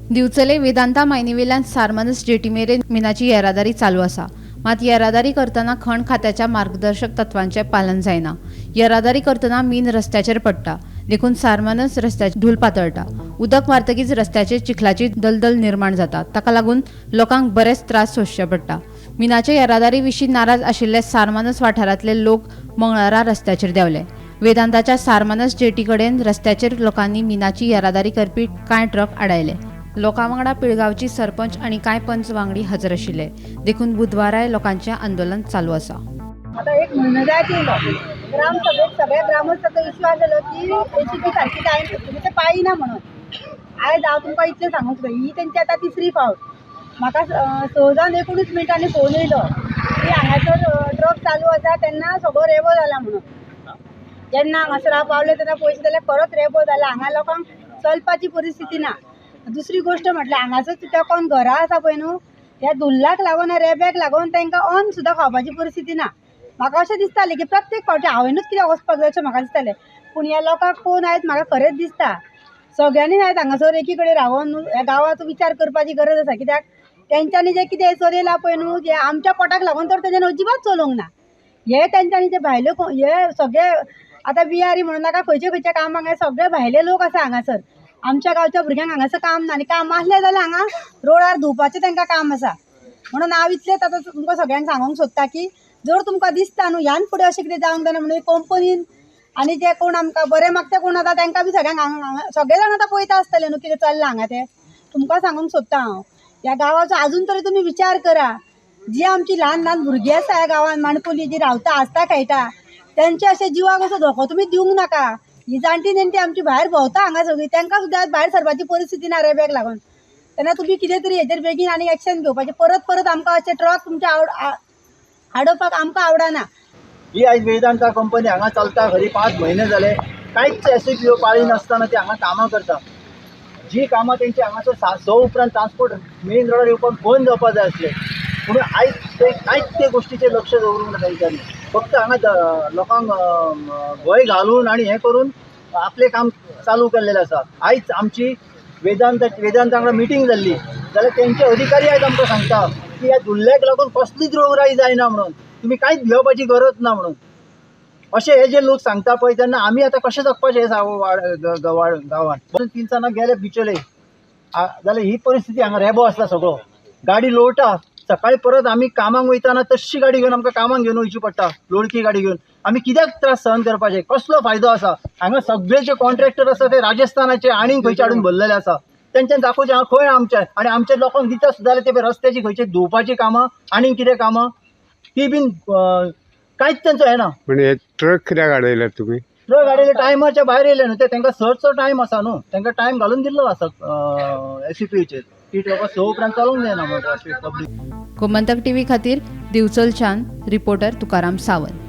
दिवचले Vedanta मायनीवेल्यान Sarmanas jetty मेरेन मिनाची येरादारी चालू आसा. मात येरादारी करतना खण खात्याच्या मार्गदर्शक तत्वांचें पालन जायना. येरादारी करतना मीन रस्त्याचेर पडटा, देखून सारमानस रस्त्याचेर धूल पातळटा. उदक मारतकीच रस्त्याचेर चिखलाची दलदल निर्माण जाता. ताका लागून लोकांक बरेच त्रास सोंसचे पडटा. मिनाचे येरादारी विशीं नाराज आशिल्ले सारमानस वाठारांतले लोक मंगळारा रस्त्याचेर देंवले. वेदांताच्या सारमानस जेटी कडेन रस्त्याचेर लोकांनी मिनाची येरादारी करपी कांय ट्रक आडायले. लोकां वांगडा पिळगांवची सरपंच आनी कांय पंच वांगडी हजर आशिल्ले. देखून बुधवाराय लोकांचें आंदोलन चालू आसा. आतां एक म्हयनो जायत येयलो, ग्रामसभेक सगळ्या ग्रामस्थाचो इश्यू आसलेलो की एसीपी सारकी जायना, तुमी ते पाळिना म्हणून. आयज हांव तुमकां इतलें सांगूंक सोदता, ही तेंची आतां तिसरी फावट. म्हाका 6 जावन 19 मिनटांनी फोन येयलो की हांगासर ट्रक चालू आसा तेन्ना सगळो रेबो जाला म्हणून. जेन्ना हांगासर हांव पावलें तेन्ना पयशे जाल्यार परत रेबो जाला. हांगा लोकांक चलपाची परिस्थिती ना. दुसरी गोश्ट म्हटल्यार हांगासर तेकोन घरां आसा पळय न्हू, ह्या धुल्लाक लागून रेब्याक लागून तांकां अन्न सुद्दां खावपाची परिस्थिती ना. म्हाका अशें दिसतालें की प्रत्येक फावटी हांवेनूच कित्याक वचपाक जाय अशें म्हाका दिसतालें. पूण ह्या लोकांक पळोवन आयज म्हाका खरेंच दिसता सगळ्यांनी आयज हांगासर एकी कडेन रावन ह्या गांवाचो विचार करपाची गरज आसा. कित्याक तेंच्यांनी जें कितें चलयलां पळय न्हू, हें आमच्या पोटाक लागून तर तेंच्यांनी अजिबात चलोवंक ना. हे तेंच्यांनी जे भायले हे सगळे आतां बिहारी म्हणून नाका, खंयचे खंयच्या कामाक हे सगळे भायले लोक आसा हांगासर. आमच्या गांवच्या भुरग्यांक हांगासर काम ना, आनी काम आसलें जाल्यार हांगा रोडार धुवपाचें तांकां काम आसा. म्हणून हांव इतलेंच आतां तुमकां सगळ्यांक सांगूंक सोदता की जर तुमकां दिसता न्हू ह्यान फुडें अशें कितें जावंक जायना म्हणून कंपनीन आनी जे कोण आमकां बरें मागता कोण आतां तांकां बी सगळ्यांक हांगा सगळे जाण आतां पळयता आसतले न्हू कितें चल्लां हांगा तें. तुमकां सांगूंक सोदता हांव ह्या गांवाचो आजून तरी तुमी विचार करा. जी आमची ल्हान ल्हान भुरगीं आसा ह्या गांवान माणकुली जी रावता आसता खेळटा तेंच्या अशें जिवाक असो धोको तुमी दिवंक नाका. ही जाणटी नेणटी आमची भायर भोंवता हांगा सगळीं, तांकां सुद्दां भायर सरपाची परिस्थिती ना रेब्याक लागून. तेन्ना तुमी कितें तरी हेजेर बेगीन आनी एक्शन घेवपाचें. परत परत आमकां अशें ट्रक तुमचे आडोवपाक आमकां आवडना. ही आयज वेदांता कंपनी हांगा चलता खरी 5 म्हयने जाले, कांयच एसओपी पाळी नासतना ती हांगा कामां करता. जी कामां तेंची हांगासर 6 उपरांत ट्रान्सपोर्ट मेन रोडार येवपाक बंद जावपा जाय आसलें, पूण आयज ते कांयच ते गोश्टीचेर लक्ष दवरूंक ना तेंच्यांनी. फक्त हांगा लोकांक भंय घालून आनी हें करून आपलें काम चालू केल्लेलें आसा. आयज आमची वेदांता वांगडा मिटींग जाल्ली जाल्यार तेंचे अधिकारी आयज आमकां सांगता की ह्या धुल्ल्याक लागून कसलीच रोगराई जायना म्हणून, तुमी कांयच भियोवपाची गरज ना म्हणून. अशें हे जे लोक सांगता पळय तेन्ना आमी आतां कशें जगपाचें हे गांवांत. 3 गेले बिचोले जाल्यार ही परिस्थिती हांगा रेबो आसता सगळो, गाडी लोळटा. सकाळी परत आमी कामाक वयताना तशी गाडी घेवन आमकां कामाक घेवन वयची पडटा, लोळकी गाडी घेवन. आमी कित्याक त्रास सहन करपाचे, कसलो फायदो आसा? हांगा सगळे जे कॉन्ट्रॅक्टर आसा ते राजस्थानाचे आनीक खंयचे हाडून भरलेले आसा. तेंच्यान दाखोवचें हांगा खंय आमचे आनी आमच्या लोकांक दिता सुद्दां जाल्यार ते रस्त्याची खंयचे धुवपाची कामां आनीक कितें कामां ती बीन कांयच तेंचो येना. पण हे ट्रक कित्याक आडयल्यात तुमी? ट्रक आडयले टायमाच्या भायर येयले न्हू ते, तांकां 6चो टायम आसा न्हू, तांकां टायम घालून दिल्लो आसा एसपीचेर की ट्रक 6 उपरांत चलोवंक जायना म्हणून ट्राफीक पब्लीक. गोमंतक टीव्ही खातीर दिवचलच्यान रिपोर्टर तुकाराम सावंत.